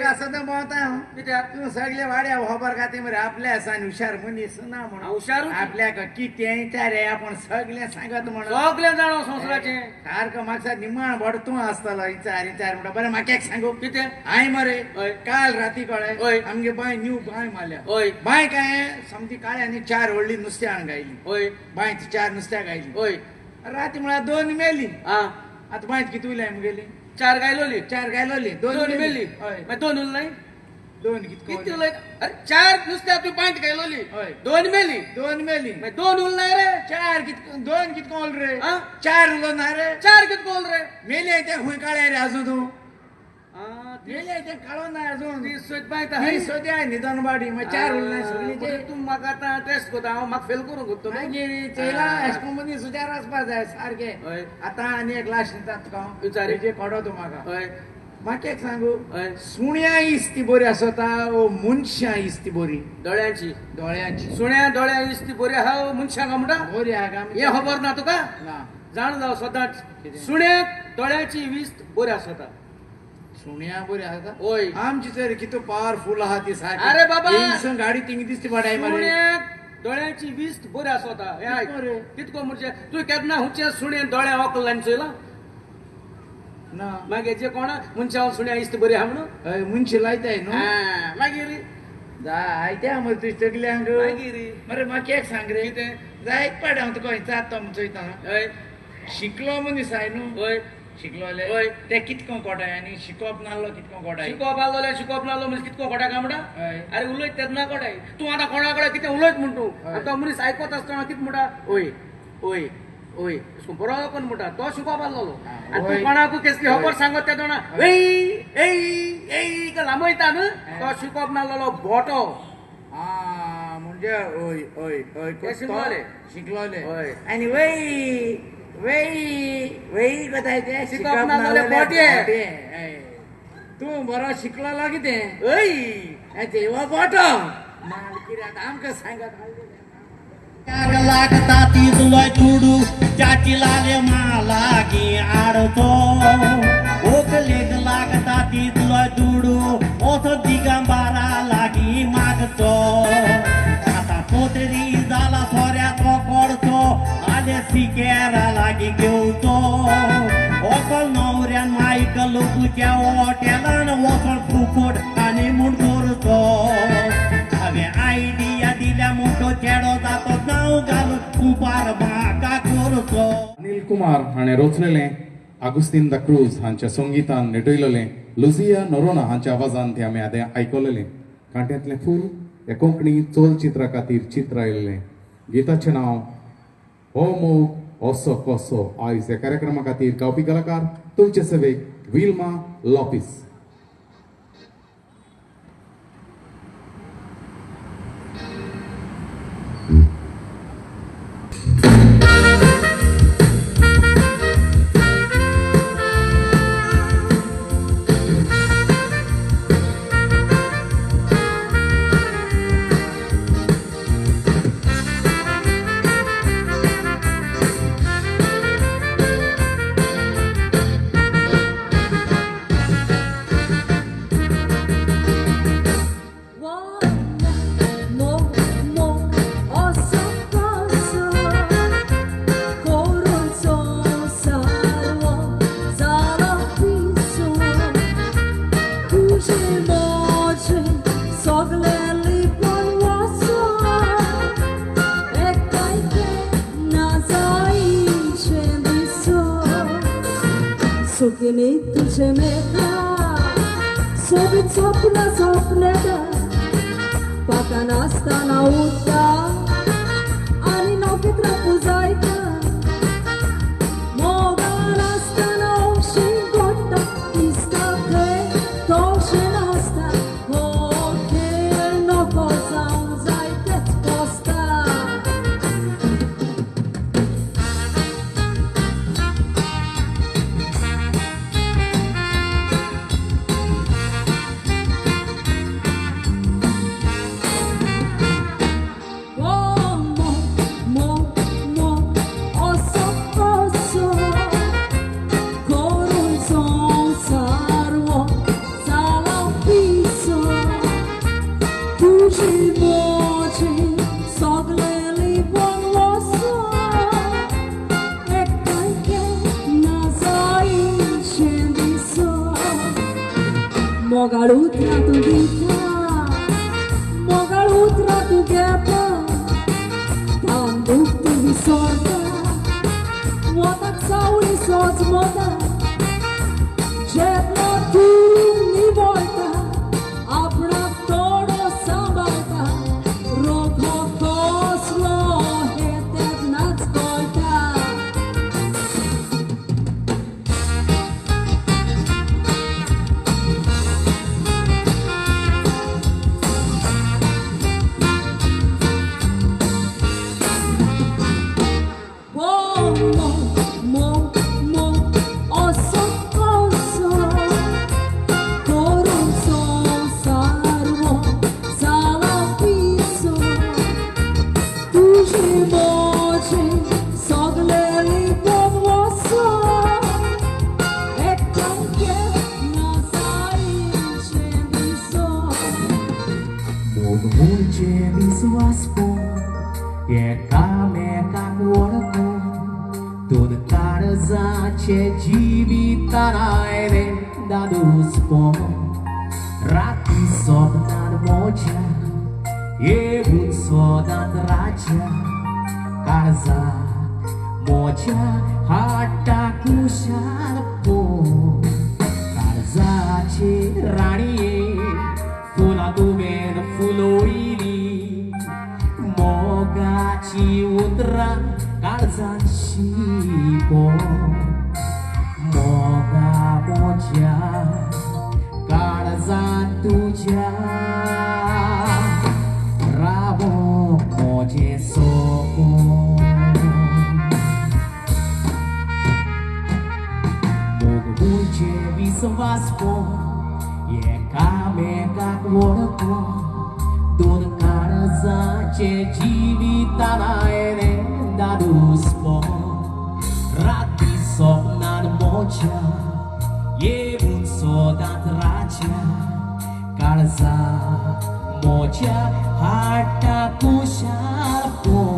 हांगा सदां भोंवता हांव. कित्याक? तूं सगळे वाड्या खबर खाती मरे, आपल्या आसा हुशार मनीस ना म्हणून. हुशारूच. आपल्याक कितें विचारे आपूण सगळें सांगत म्हणून. सगळें जाणो संवसाराचें. सारको म्हाका निमाण भट तूं आसतलो विचार विचार म्हणटा. बरें म्हाका एक सांगू. कितें? हांवें मरे हय. काल राती कळ्ळें हय. आमगे बांय न्यू बांय मारल्या. हय. बांय काय सामकी काळ्यांनी चार व्हडली नुस्त्या हाडून घायली. हय. बांयत चार नुस्त्या घायली. हय. राती म्हळ्यार दोन मेली. आं आतां बांयत कितें उरल्या मुगेली? चार गायलोली. चार गायलोली, दोन मेली. हय. मागीर दोन उरले. दोन कितको? कितले उरले? अरे चार नुस्त्या तूं बांयत गायलोली. हय. दोन मेली. दोन मेली. मागीर दोन उरले रे. चार कितको? दोन कितको उरले रे? आं? चार उरलो ना रे. चार कितको उरले रे? मेले ते खूंय काळ्या रे अजून तूं? आं, ती मेले ते काळो ना अजून. ती सोद बांयत ती आहाय. सद्या न्हिदोन बाडी मागीर चार उरले सगळी. म्हणजे तूं म्हाका आतां टेस्ट करता, हांव म्हाका फेल करूंक सोदता न्हू? मागीर चोयला अशें करून मनीस हुशार आसपा जाय सारकें. हय. आतां आनी एक लास्ट दिता तुका हांव. विचार. हेजे कोडो तूं म्हाका. हय. म्हाका एक सांगू, हय. सुण्या इस्ती बरी आसता ओ मनशां इस्ती बरी? दोळ्यांची. दोळ्यांची. सुण्या दोळ्या इस्ती बरी आहा मनशांक म्हणटा? बरी आहा काय? हें खबर ना तुका? ना. जाण जाव सदांच. कितें? सुण्याक दोळ्याची वीज बरी आसता. सुण्या बरी आसा? हय. आमची तर कितू पावरफुल आहा ती सारकी. अरे बाबा. हिंगसून गाडी थिंग दिसती पडाय मरे. सुण्याक दोळ्याची वीज बरी आसता. हें आयक. कितको रे? कितको म्हणजे तूं केन्ना हुंचे सुणे दोळ्या वकल लावन चोयला? ना. मागीर जे कोणा मनशां सुण्या इस्त बरी आहा म्हणून? हय, मनशी लायताय न्हू. आं, मागीर जायते मरे तुज्या सगल्यांक. मागीर मरे म्हाका एक सांग रे. कितें? जायत पाड हांव तुका विचारता म्हूण चोयता. हय. शिकलो मनीस आहाय न्हू? हय. शिकलोले हय. ते कितको कोटाय आनी शिकोवप नासलो कितको कोटाय? शिकोवप आसलो जाल्यार शिकोवप नासलो मनीस कितको कोटाय काय म्हणटा? हय. अरे उलयत तेन्ना कोटाय. तूं आतां कोणा कडेन कितें उलयत म्हण तूं. हय. आनी तो मनीस आयकत आसतना कितें म्हणटा? हय हय हय अशें करून बरो करून म्हणटा. तो शिकोवप आसलो. आनी तूं हय. कोणाकू केसली हय. खबर सांगत तेन्ना एय एय एय काय लांबयता न्हू, तो शिकोवप नासलो बोटो. आं, म्हणजे हय हय हय. ते शिकलोले. शिकलोले. हय. आनी वय वय वय कोताय ते शिकप नासलोले बोटे. हय. तूं बरो शिकलोलो कितें? हय. हो बोटो माल कितें आतां आमकां सांगत. लागता तितलोय दुडू च्याची लाले मालागी आडचो, ओकलेक लागता तितलोय दुडू ओसो दिगंबारा लागी मागचो. आतां पोतरी जाला सोऱ्याचो कोडचो आले सिकेरा लागी घेवचो. ओकल नवऱ्यान मायक लुकूच्या हॉटेलान वचोन फुकट आनी म्हूण करचो. हांवें आयडिया दिल्या म्हूण तो चेडो जातो नांव घालून कुपार म्हाका करचो. अनिल कुमार हाणें रचलेलें, आगुस्तीन the cruise हांच्या संगीतान नेटयलेलें, लुसिया नोरोना हांच्या आवाजान तें आमी आदें आयकलेलें. कांट्यांतलें फूल हे कोंकणी चलचित्रा खातीर चित्रायलेलें. गिताचें नांव हो मोग असो कसो. आयज ह्या कार्यक्रमा खातीर गावपी कलाकार तुमचे सेवेक विल्मा लॉपीस. सुखिनी तुझे मेघा सोबीत स्वप्न स्वप्नता पाका नासतना उरता आनी नखेत्रां पुजायता. मोगान आसतना अशी घडटा दिसता थंय तशें नासता. हो खेळ नको जावं जायतेच पोसता. Oh, mo, mo, mo, मोगाळ उतरां तूं दिता, मोगाळ उतरां तूं घेता, तांदूक तूं विसरता, वताक सावळी सोजमता, जेन्ना तूं निवळटा आपणाक थोडो सांबाळटा, रोखो कसलो हें तेन्नाच कळटा. Mo, mo, mo, oso koso, korun sarvo, zalapiso, tuži moči, sogleli podvoso, ekanke nazaj biso. मोग म्हणजे विस्वास एकामेकाक वळखून दोन काळजाचे जिवितान आयलें दादूसपण, राती सपनान मोज्या येवन सदांच राजा, काळजाक मोज्या हाडटा खुशालपण, काळजाचे राणये फुलां तुवें फुलयली, मोगाची उतरां काळजांत शिंपो, मोगा मोज्या काळजांत तुज्या रावप म्हजें सपन. मोग म्हणजे विस्वासपण एकामेकाक वळखून दोन काळजाचे जिवितान आयलें दादूसपण, राती सपनान मोज्या येवन सदांच राजा, काळजाक मोज्या हाडटा खुशालपण.